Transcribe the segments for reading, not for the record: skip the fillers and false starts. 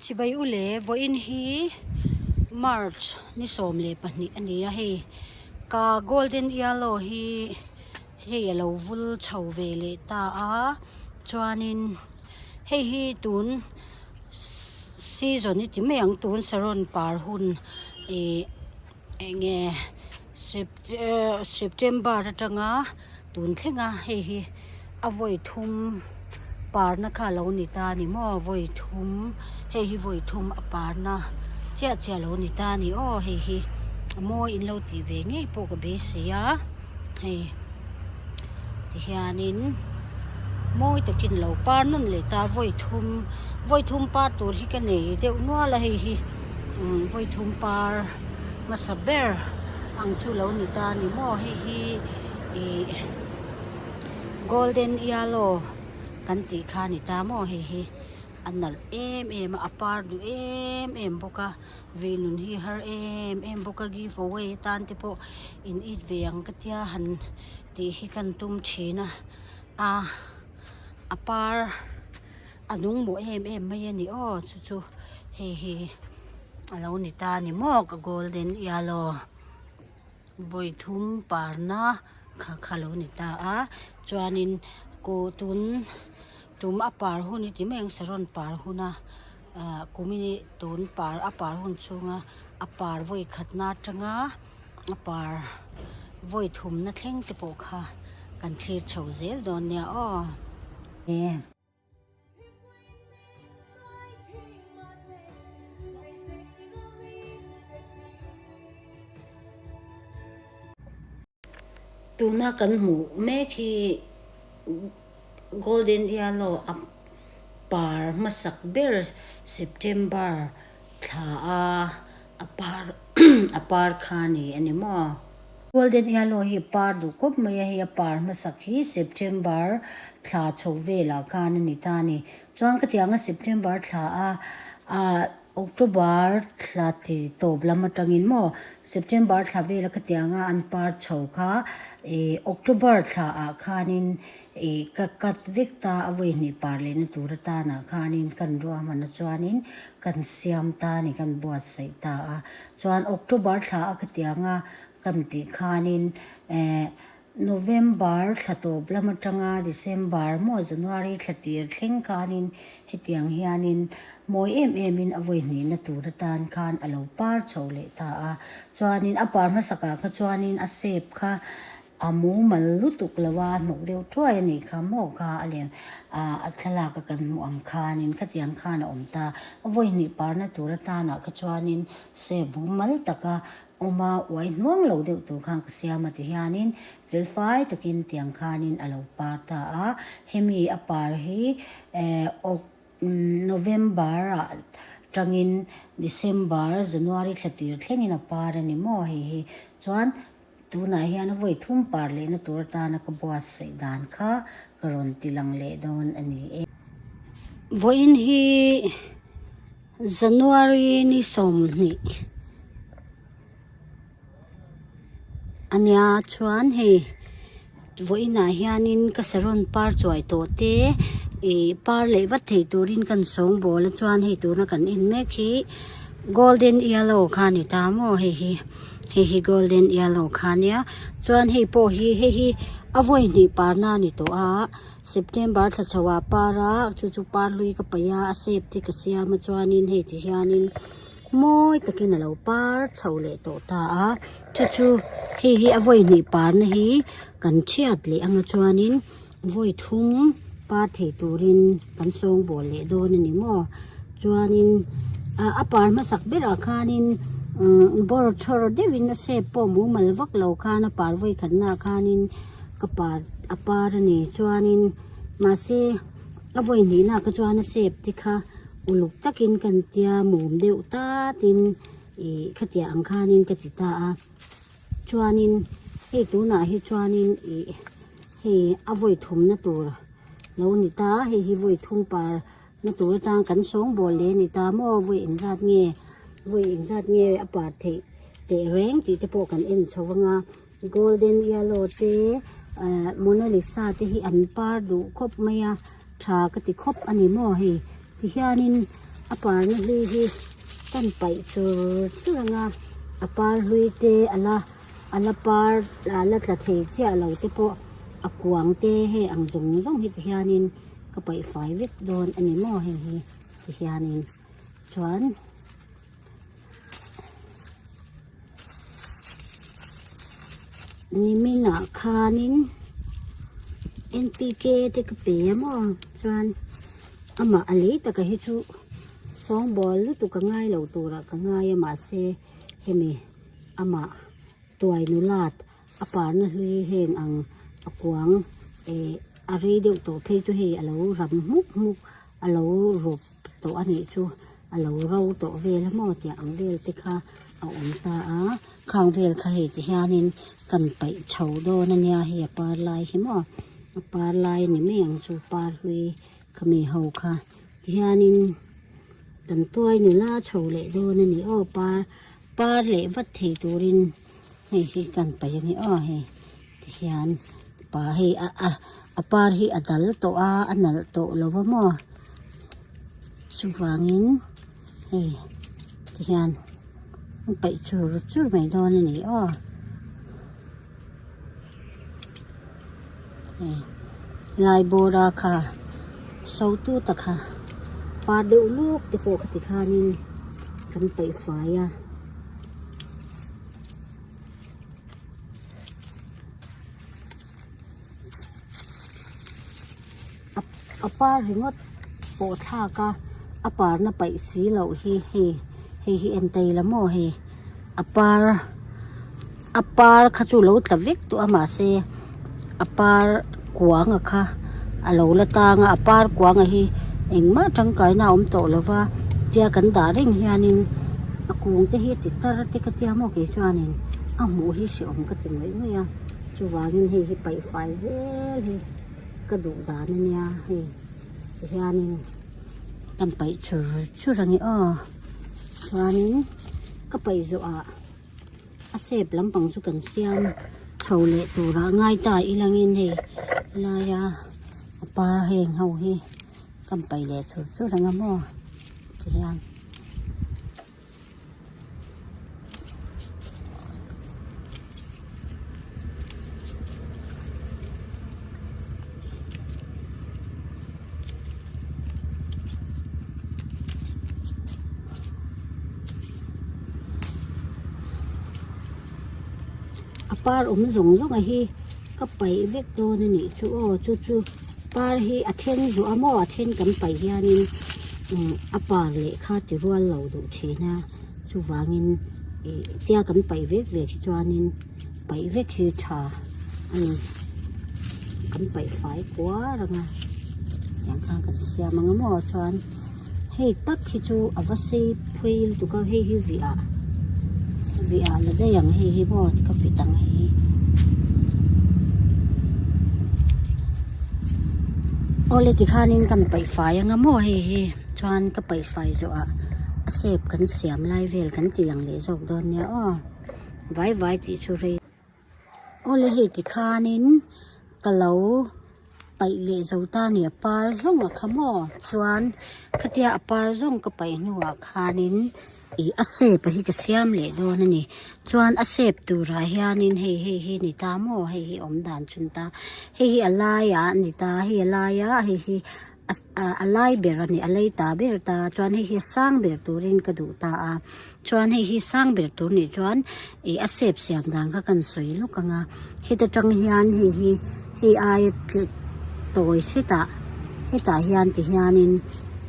Chibai u le vawiin hi March ni 12 a ni a hei ka golden yellow hi hei a lo vul chho ve leh ta a chuanin hei hi tun season i ti mai ang tun saron par hun ih eng nge September atanga tun thleng a hei hi a vawi thum parna kha a lo ni ta a ni maw vawi thum hei hi vawi thum a parna chiah chiah a lo ni ta a ni aw hei hi a mawi in lo tih ve ngei pawh ka beisei a hei tihianin mawi takin a lo par nawn leh ta vawi thum vawi thum par tur hi ka nei deuh nual a hei hi umm vawi thum par hmasa ber ang chu lo ni ta a ni maw hei hi ih golden yellow kan tih kha a ni ta maw hei hi a nalh em em a a par duh em em bawk a vei nun hi har em em bawk a give away atan te pawh in it ve ang ka tia han tih hi kan tum thin a a a par a nung mawh em em mai a ni aw chu chu hei hi a lo ni ta a ni maw ka golden yellow vawi thum parna kha kha lo ni ta a chuanin kuh tun tum a par hun hi ti mai ang saron par huna ah kumin hi tun par a par hun chhunga a par vawi khatna atanga a par vawi thumna thleng te pawh kha kan thlir chho zel dawn nia aw. Tuna kan hmuh mek hi golden yellow a par hmasak ber September thla a a par a par kha a ni a ni maw. Golden yellow hi par duh khawp mai a, hei a par hmasak hi September thla chho velah khan a ni ta a ni. Chuan ka tiang a September thla a ah October thla ti tawp lam atangin maw September thla vela ka tiang a an par chho kha ih October thla ah khanin ih ka cut vek ta a vawi hnih par lehna tur atanah khanin kan ruahman a chuanin kan siam ta a ni kan buatsaih ta a. Chuan October thla a ka tiang a kan tih khanin eh November thla tawp lam atanga December maw January thla tir thleng khanin hetiang hianin mawi em emin a vawi hnihna tur atan khan a lo par chho leh ta a. Chuanin a par hmasakah kha chuanin a shape kha a mumal lutuk lo a, hnawk deuh thuai a nih kha maw kha a lem ah a thlalak a kan hmuh ang khanin khatiang khan a awm ta. A vawi hnih parna tur atanah kha chuanin shape mumal taka awm a, uai hnuang lo deuh tur khan ka siam a ti hianin felfai takin tiang khanin a lo par ta a. Hemi a par hi eh Oct November ah tangin December, January thla tir thlengin a par a ni maw hei hi. Chuan tunah hian a vawi thum par lehna tur atana ka buatsaih dan kha ka rawn ti lang leh dawn a ni e. Vawiin hi January ni 20 a nia chuan hei vawiinah hianin ka saron par chuai tawh te ih par leh vat thei turin kan sawngbawl a chuan hei tuna kan en mek hi golden yellow kha a ni ta maw hei hi hei hi golden yellow kha a nia chuan hei pawh hi hei hi a vawi hnih parna a ni tawh a. September thla chho ah par a chu chu par hlui ka paih a a shape te ka siam a chuanin hei ti hianin mawi takin alo par chho leh tawh ta a chu chu hei hi a vawi hnih parna hi kan thiat leh anga chuanin vawi thum par thei turin kan sawngbawl leh dawn a ni maw chuanin ah a par hmasak berah khanin umm bawr chhawr deuhin a shape pawh mumal vak lo khan a par vawi khatnaah khanin. Ka par a par a ni chuanin mahse a vawi hnihna kha chuan a shape te kha uluk takin kan tia mum deuh tatin ih khatiang ang khanin ka ti ta a chuanin hei tunah hi chuanin ih hei a vawi thumna tur lo ni ta hei hi vawi thum par na tur atang kan sawngbawl leh a ni ta maw vawi engzat nge vawi engzat nge a par theih teh reng tih te pawh kan en chho vang a. Golden yellow te eh Mona Lisa te hi an par duh khawp mai a tha ka ti khawp a ni maw hei ti hianin. A parna hlui hi kan paih chur chur ang a, a par hlui te a la a la par a la tla thei chiah lo te pawh a kuang te hei ang zawng zawng hi ti hianin ka paih fai vek dawn a ni maw hei hi ti hianin chuan. Niminah khanin N_P_K te ka pe a maw chuan amah a lei taka hi chu sawngbawl lutuk a ngai lo turah ka ngai a mahse hemi amah tuai nulat a parna hlui heng ang a kuang eh a rei deuh tawh phei chu hei a lo ram hmuk hmuk a lo rawp tawh a nih chu a lo ro tawh vel a maw tih ang vel te kha a awm ta a khang vel kha hei ti hianin kan paih chho dawn a nia hei a par lai hi maw a par lai a ni mai ang chu par hlui kha mi ho kha ti hianin kan tuai nula chho leh dawn a ni aw par par leh vat thei turin hei hi kan paih a ni aw hei ti hian pa hei a a a par hi a dal tawh a a nalh tawh lo va maw chuvangin hei ti hian an paih chur chur mai dawn a ni aw hei lai bawra kha so tu tak kha par deuh luk te pawh kha ti khanin kan paih fai a. A par ringawt pawh thlak a a parna paih si loh hi hei hei hi en thei la maw hei a par a par kha chu lo tla vek tawh a mahse a par kuang a kha a lo la tang a a par kuang a hi engmah tangkaina a awm tawh lo va tia kan dah reng hianin a kung te hi a ti tar te ka tia maw kei chuanin a hmuh hi hrehawm ka ti ngawih ngawih a chuvangin hei hi paih fai zel hi ka duh dan a nia hei tihianin kan paih chur chur ang e aw chuanin ka paih zawhah. A shape lampang chu kan siam chho leh turah ngai ta ilangin hei helaia a par heng ho hi kan paih leh chur chur ang a maw tihian. A par awm zawng zawng a hi ka paih vek dawn a nih chu aw chu chu par hi a then zuah a maw a then kan paih hianin umm a par leh kha ti rual lo duh thin a chuvangin ih tia kan paih vek vek hi chuanin paih vek hi tha a ni kan paih fai kuar ang a tiang khan kan siam ang a maw chuan hei tak hi chu a va sei phei lutuk a hei hi vih ah vih ah la daih ang hei hi maw ka vit ang hei hi awle tikhanin kan paih fai ang a maw hei hi chuan ka paih fai zawh ah a shape kan siam lai vel kan ti lang leh zawk dawn nia aw. Vai vai tih chu rei. Awle hei tikhanin ka lo paih leh zo ta a ni a par zawng a kha maw chuan khatia a par zawng ka paih hnuah khanin ih a shape a hi ka siam leh dawn a ni chuan a shape turah hianin hei hei hi ni ta maw hei hi awm dan chu ni ta hei hi a laiah a ni ta hei a laia hei hi. A lai ber a ni a lei ta ber ta chuan hei hi a sang ber turin ka duh ta a chuan hei hi sang ber tur nih chuan ih a shape siam dan kha kan sawi lawk ang a heta tang hian hei hi hei aia tawi hretah hetah hian ti hianin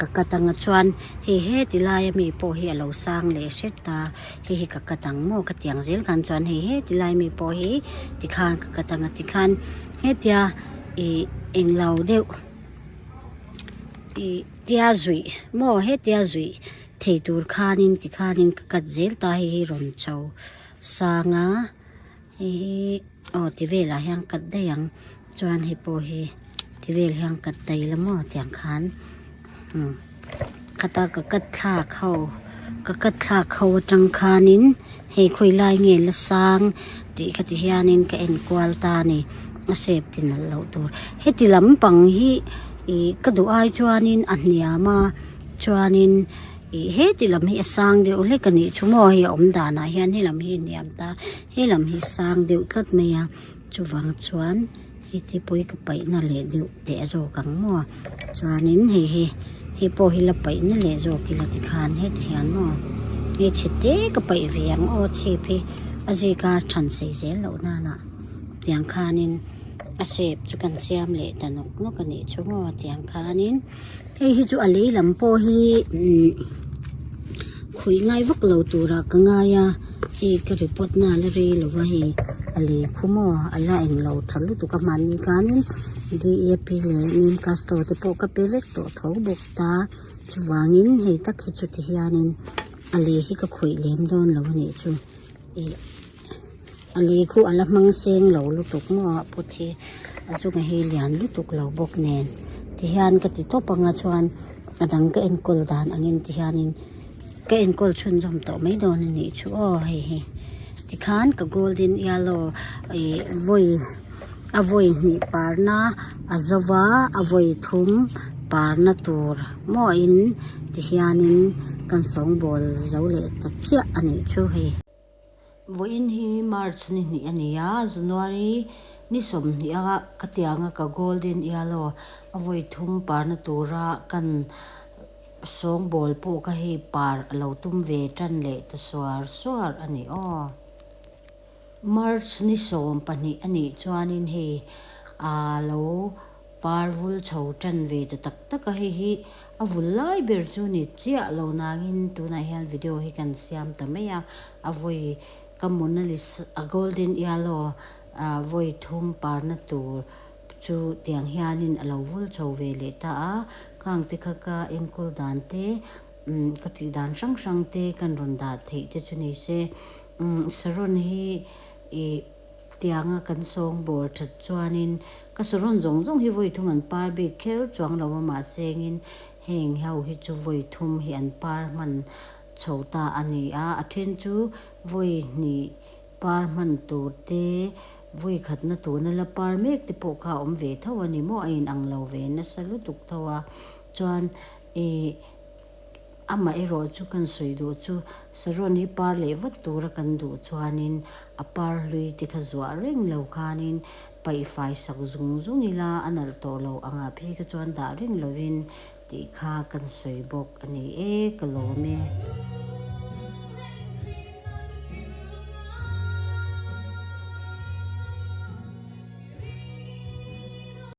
ka cut ang a chuan hei heti laia mi pawh hi a lo sang leh hret ta hei hi ka cut ang maw ka ti ang zel khan chuan hei heti lai mi pawh hi tikhan ka cut ang a tikhan hetia ih englo deuh. Ih tia zuih maw hetia zuih thei tur khanin tikhanin ka cut zel ta hei hi rawn chho sang a hei hi aw ti velah hian cut daih ang chuan hei pawh hi ti vel hian cut daih la maw tiang khan umm khata ka cut thlak ho ka cut thlak ho atang khanin hei khawi lai nge la sang tih kha ti hianin ka en kual ta a ni a shape ti nalh loh tur heti lampang hi ih ka duh ai chuanin a hniam a. Chuanin ih heti lam hi a sang deuh hlek a nih chu maw hei a awm danah hian helam hi a hniam ta helam hi sang deuh tlat mai a chuvang chuan heti pawh hi ka paihna leh deuh teh zawk ang maw chuanin hei hi hei pawh hi la paihna leh zawk ila tikhan heti hian maw hei chhe te ka paih ve ang aw chhip hi a zika than sei zel loh nana tiang khanin a shape chu kan siam leh ta nawk nawk a nih chu maw tiang khanin. Hei hi chu a lei lam pawh hi umm khawih ngai vak lo turah ka ngai a hei ka report na la rei lo va hei a lei khu maw a la eng lo tha lutuk a hmanni khanin D A P leh neem castor te pawh ka pe vek tawh tho bawk ta chuvangin hei tak hi chu ti hianin a lei hi ka khawih lem dawn lo a nih chu ih. A lei khu a la hmang seng lo lutuk maw a put hi a zunga hi lian lutuk lo bawk nen tihian ka ti tawp anga chuan a dang ka enkawl dan angin tihianin ka enkawl chhunzawm tawh mai dawn a nih chu aw hei hi tikhan ka golden yellow ih vawi a vawi hnih parna a zo va a vawi thum parna tur maw in tihianin kan sawngbawl zo leh ta chiah a nih chu hei. Vawiin hi March ni hnih a ni a, January ni 20 a ka tianga ka golden yellow a vawi thum parna tura kan sawngbawl pawh kha hei par a lo tum ve tan leh ta suar suar a ni aw. March ni 12 a nih chuanin hei a lo Par vul chho tan ve ta tak tak a, hei hi a vul lai ber chu ni chiah lo nangin tunah hian video hi kan siam ta mai a, a vawi ka Mona Lisa a golden yellow ah vawi thum parna tur chu tiang hianin a lo vul chho ve leh ta a, khang te kha ka enkawl dan te umm ka tih dan hrang hrang te kan rawn dah theih te chu ni se umm saron hi ih. Tianga kan sawngbawl that chuanin ka saron zawng zawng hi vawi thum an par bik kher chuang lo a, mahse engin heng ho hi chu vawi thum hi an par hman chho ta a ni a, a then chu vawi hnih par hman tur te, vawi khatna tuna la par mek te pawh kha a awm ve tho a ni maw, a inang lo ve nasa lutuk tho a, chuan ih. Amaherawh chu kan sawi duh chu saron hi par leh vat tura kan duh chuanin a par hlui te kha zuah reng lo khanin paih fai sak zung zung ila a nalh tawh lo angah phei kha chuan dah reng lovin tih kha kan sawi bawk a ni e, ka lawm e.